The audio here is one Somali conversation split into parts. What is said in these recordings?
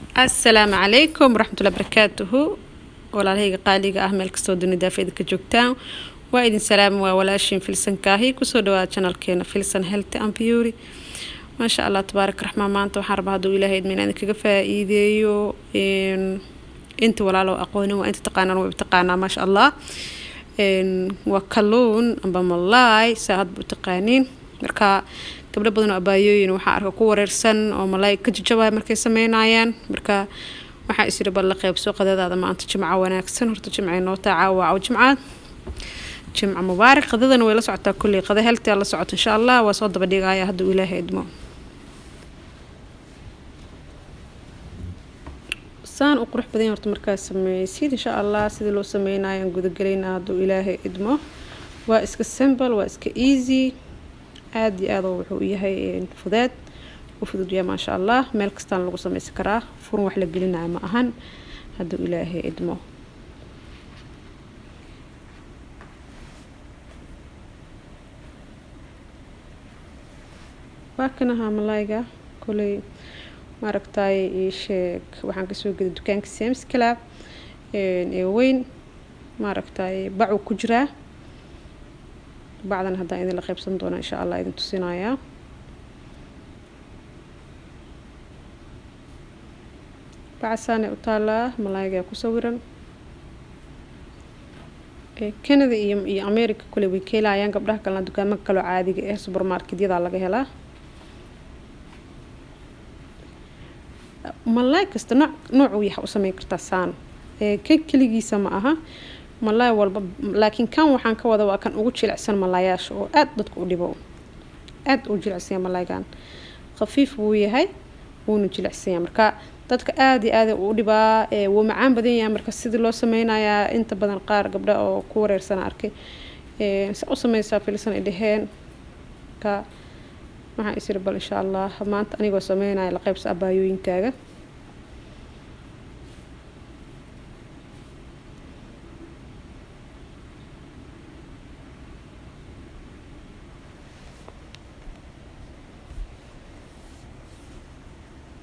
Asalaamu calaykum waraxmatullahi barakaatuhu. Walaalahayga qaaliga ah, meel kastoo dunida daafeeda ka joogtaan, waa idin salaam. Waa walaashiin Filsankaahi. Kusoo dhawaada channelkeena Filsan Health and Beauty. Maasha Allah, tabaarak raxmaan. Maanta waxaan rabaa, hadduu Ilaahay idmo, inaan idinkaga faa-iideeyo. Inta walaalo aqoonin waa inta taqaanaan, way taqaanaa. Maasha Allah, waa kalluun amba malaay, saa hadba u taqaaniin. Marka gabdho badan oo abaayooyin waxaa arka ku wareersan oo malaay ka jajabaya markay sameynayaan. Marka waxaa isiri, bal la qeybso qadadaada maanta. Jimco wanaagsan. Horta jimcay noo taa caawa, caawa jimcaad, jimco mubaarak. Qadadana way la socotaa kulley, qada healthy la socoto insha Allah. Waa soo daba dhigaya hadduu Ilaahay idmo. Saan u qurux badan horta markaa sameysid, insha Allah sidii loo sameynayo aan gudagelaynaa hadduu Ilaahay idmo. Waa iska simple, waa iska easy, aada iyo aad wuxuu yahay fudeed, u fudud yahay. Maasha Allah, meel kastaan lagu sameysan karaa, furun wax la gelinayo ma ahan hadduu Ilaahay idmo. Waa kan ahaa malayga koley, maaragtay, ii sheeg, waxaan kasoo geday dukaanka Sam's Club ee weyn. Maaragtay, bacuu ku jiraa, bacdan haddaan idinla qaybsan doona insha Allah, idin tusinayaa. Bacasaanay u taalaa, malaygaa ku sawiran. Canada iyo America kule way ka helayaan, gabdhaha kalena dukaamaka kaloo caadiga ah, supermarketyada laga helaa. Malaay kasta nooc noocuu yahay u sameyn kartaa saan, kan keligiisa ma aha, malaay walba. Laakiin kan waxaan ka wada waa kan ugu jilicsan malaayaasha oo aada dadka u dhibo. Aada u jilicsan yahay malaaygan, khafiif wuu yahay, wuuna jilicsan yahay. Marka dadka aada iyo aada u dhibaa, wuu macaan badan yahay. Marka sidii loo sameynayaa, inta badan qaar gabdha oo ku wareersana arkay, sa u sameysaa Filsan ay dheheen. Ka waxaan isiri, bal insha Allah maanta anigoo sameynaya la qaybsa abaayooyinkaaga.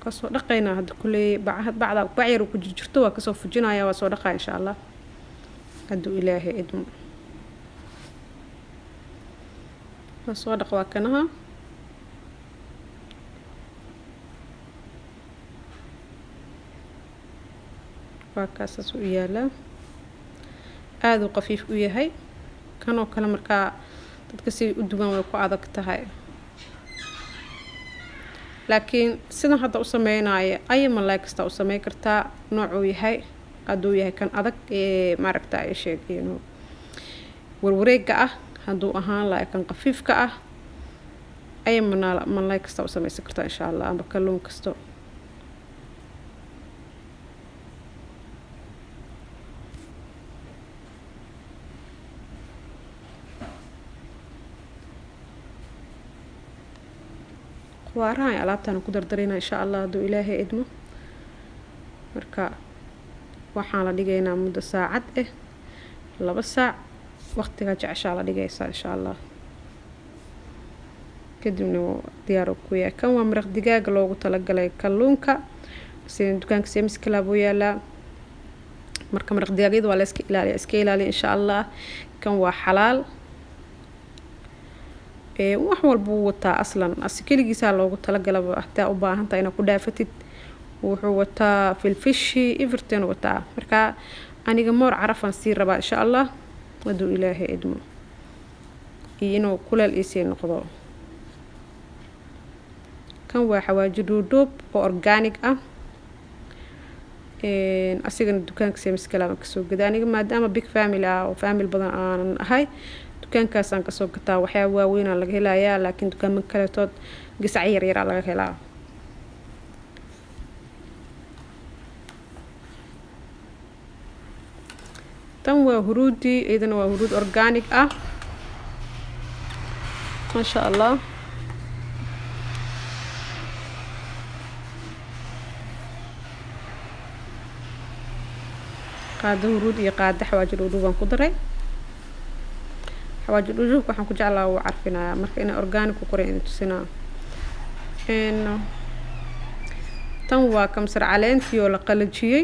Kasoo dhaqaynaa hadda kuley, bacda bac yar ku jirjirto, waa kasoo fujinaya, waa soo dhaqaya insha Allah hadduu Ilaahay idmo. Waa soo dhaq, waa kanaha. Waa kaasaas u yaalaa, aada u qafiif u yahay kan oo kale. Markaa dadka siday u duwan way ku adag tahay, laakiin sidan hadda u sameynaya aya malaay kastaa u sameyn kartaa, noocuu yahay. Hadduu yahay kan adag ee, maaragta, ay sheeg inuu warwareega ah, hadduu ahaan lahay kan khafiifka ah, aya malaay kastaa u sameysan kartaa insha Allah, amba kalluun kasto. Qudaarahan alaabtaan ku dardarayna insha Allah hadduu Ilaahay idmo. Marka waxaan la dhigaynaa muddo saacad ah, 2 saac, waqtigaa jeceshaa la dhigaysaa insha Allah. Kadibna diyaar ku yahay. Kan waa maraq digaaga loogu talagalay kalluunka, sida dukaanka Sam's Club uu yaalaa. Marka maraq digaagyada waa la iska ilaaliya, iska ilaaliya insha Allah. Kan waa xalaal, wax walba wuu wataa. Aslan asi keligiisaa loogu talagalaba, hataa u baahan tahay inaad ku dhaafatid. Wuxuu wataa filfishi, everything wataa. Marka aniga moor carafaan sii rabaa insha Allah hadduu Ilaahay idmo, iyo inuu kuleel iisii noqdo. Kan waa xawaaji dhuudhuub oo organic ah, asigana dukaanka Sam's Club aan kasoo gada. Aniga maadaama big family ah oo family badan aanan ahay, dukaankaasaan kasoo gataa. Waxyaaba waaweynaa laga helayaa, laakiin dukaamo kaletood gasac yaryaraa laga helaa. Tan waa huruudi, iyadana waa huruud organic ah, maasha Allah. Qaado huruud iyo qaado xawaaji dhuudhuub baan ku daray. Xawaaji dhuudhuubka waxaan ku jeclaa wuu carfinayaa. Marka inay organic ku qoran idin tusinaa. Tan waa kamsar caleentii oo la qalajiyey,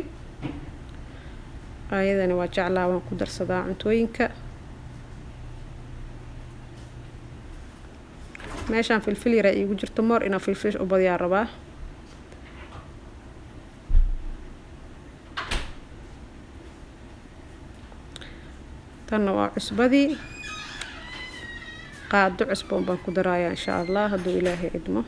ayadana waa jeclaa, waan ku darsadaa cuntooyinka. Meeshaan filfil yaraa iigu jirto, moor inaan filfil u badiyaa rabaa. Tanna waa cusbadii, qaado cusbo baan ku darayaa insha Allah hadduu Ilaahay idmo.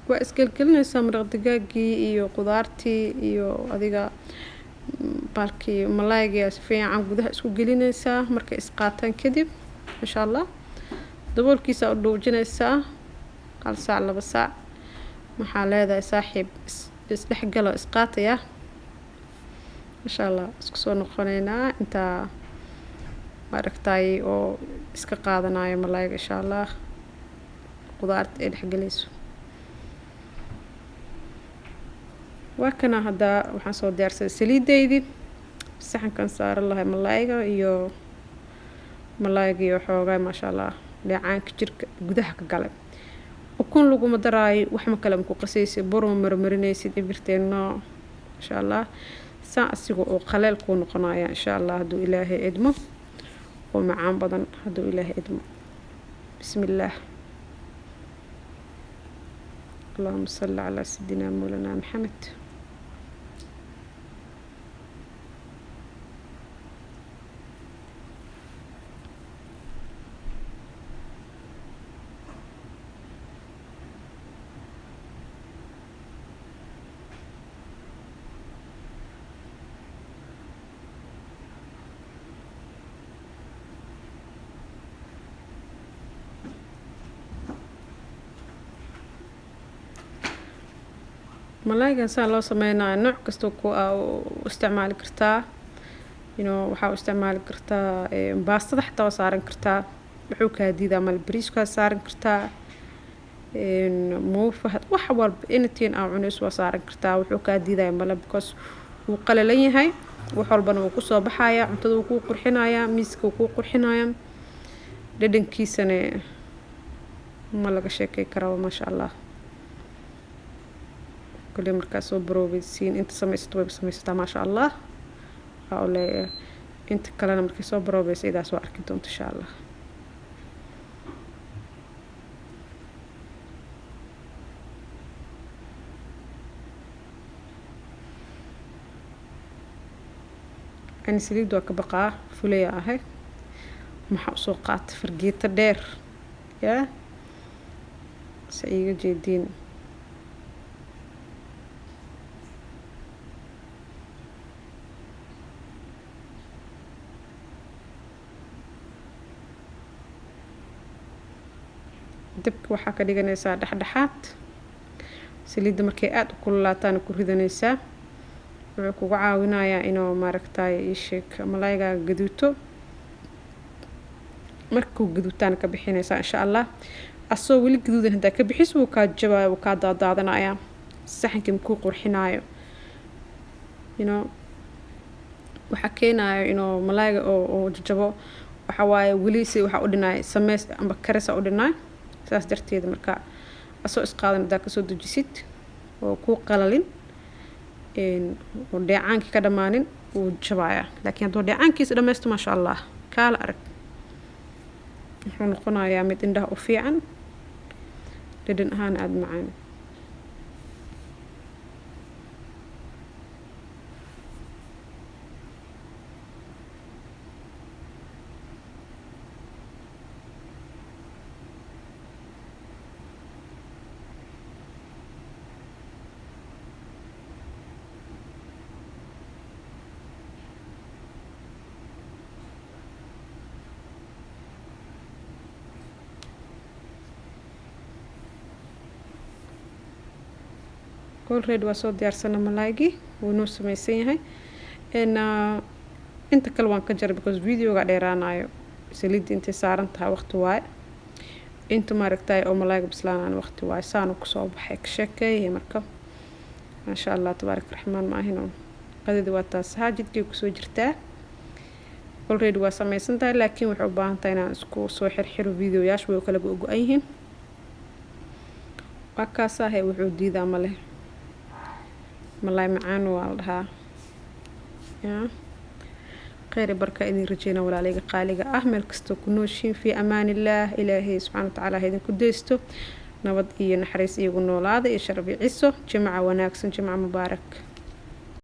Waa isgelgelinaysaa maraq digaagii iyo qudaartii iyo adiga baalkii malaayga, si fiican gudaha isku gelinaysaa. Markay isqaataan kadib insha Allah daboolkiisa u dhuujinaysaa 1 saac 2 saac. Maxaa leedahay saaxiib, isdhexgalo, isqaataya insha Allah. Isku soo noqonaynaa intaa maaragtay oo iska qaadanayo malaayga insha Allah, qudaarta ay dhexgelayso. Waa kana haddaa waxaan soo diyaarsaday saliideydii, saxankan saaran lahay malaayga iyo malaayga iyo xoogaa maasha Allah dheecaanka jirka gudaha ka galay. Ukun laguma daraayo, wax ma kale maku qasaysid, bur ma marmarinaysid, ibirteenno insha Allah saa asiga oo qaleel kuu noqonaya insha Allah hadduu Ilaahay idmo, oo macaan badan hadduu Ilaahay idmo. Bismillaah, allahuma salli calaa sayidina mawlana Maxamed. Malaaygan saa loo sameynayo nooc kasta ku u isticmaali kartaa, waxaa u isticmaali kartaa baastada, xataa waa saaran kartaa, wuxuu kaa diidaa mal bariiskaa saaran kartaa, muufa, wax walba anything aa cunayso waa saaran kartaa. Wuxuu kaa diidaya male, because wuu qalalan yahay, wax walbana wuu kusoo baxaya, cuntada wuu kuu qurxinayaa, miiska wuu kuu qurxinayaa, dhadhankiisana ma laga sheekey karaa maasha Allah. Kulli markaa soo baroobeysiin, inta samaysato wayba samaysataa maasha Allah, waxaa u leeyahay inta kalena markay soo baroobeysa idaas waa arki doonta insha Allah. Ani saliid waa ka baqaa, fulaya ahay, maxaa usoo qaatay fargeeto dheer yaa se iiga jeediin. Dabka waxaa ka dhiganaysaa dhexdhexaad, saliidda markay aada u kululaataana ku ridanaysaa. Wuxuu kugu caawinayaa inuu maaragtay iisheeg malaaygaaga gaduuto. Markuu gaduutaana ka bixinaysaa insha Allah. Asoo weli gaduudan haddaa ka bixis, wuu kaa jabaya, wuu kaa daadaadanayaa, saxankii makuu qurxinaayo. Waxaa keenayo inuu malaayga oo jajabo waxa waaye weli si waxaa u dhinaay sameys amba karisa u dhinaay. Saas darteed marka asoo isqaadan haddaa kasoo dejisid oo kuu qalalin oo dheecaankii ka dhammaanin, wuu jabayaa. Laakiin hadduu dheecaankiisa dhammaysto maasha Allah, kaala arag, wuxuu noqonayaa mid indhaha u fiican, dhadhan ahaan aada macaan. Already waa soo diyaarsana malaaygii, wuu noo sameysan yahay. Inta kale waan ka jaray because videoga dheeraanayo. Saliidda intay saaran tahay waqti waaye, inta maaragtay oo malaayga bislaanaan waqti waaye. Saanu kusoo baxay, ka sheekeeyay. Marka maasha Allah, tabaarak raxmaan. Ma ahino, qadadi waa taas haa, jidkay kusoo jirtaa. Already waa sameysan tahay, laakiin waxay u baahan tahay inaan isku soo xirxiro. Videoyaasha way kala go-go-an yihiin. Waa kaasahe, wuxuu diidaa male. Malaay macaan waa la dhahaa. Ya kheyr barka idin rajeyna, walaalayga qaaliga ah, meel kastoo ku nooshiin. Fii amaanillaah. Ilaahay subxaana watacaala ha idinku deysto nabad iyo naxariis, iyagu noolaada iyo sharaf iyo ciso. Jimca wanaagsan, jimca mubaarak.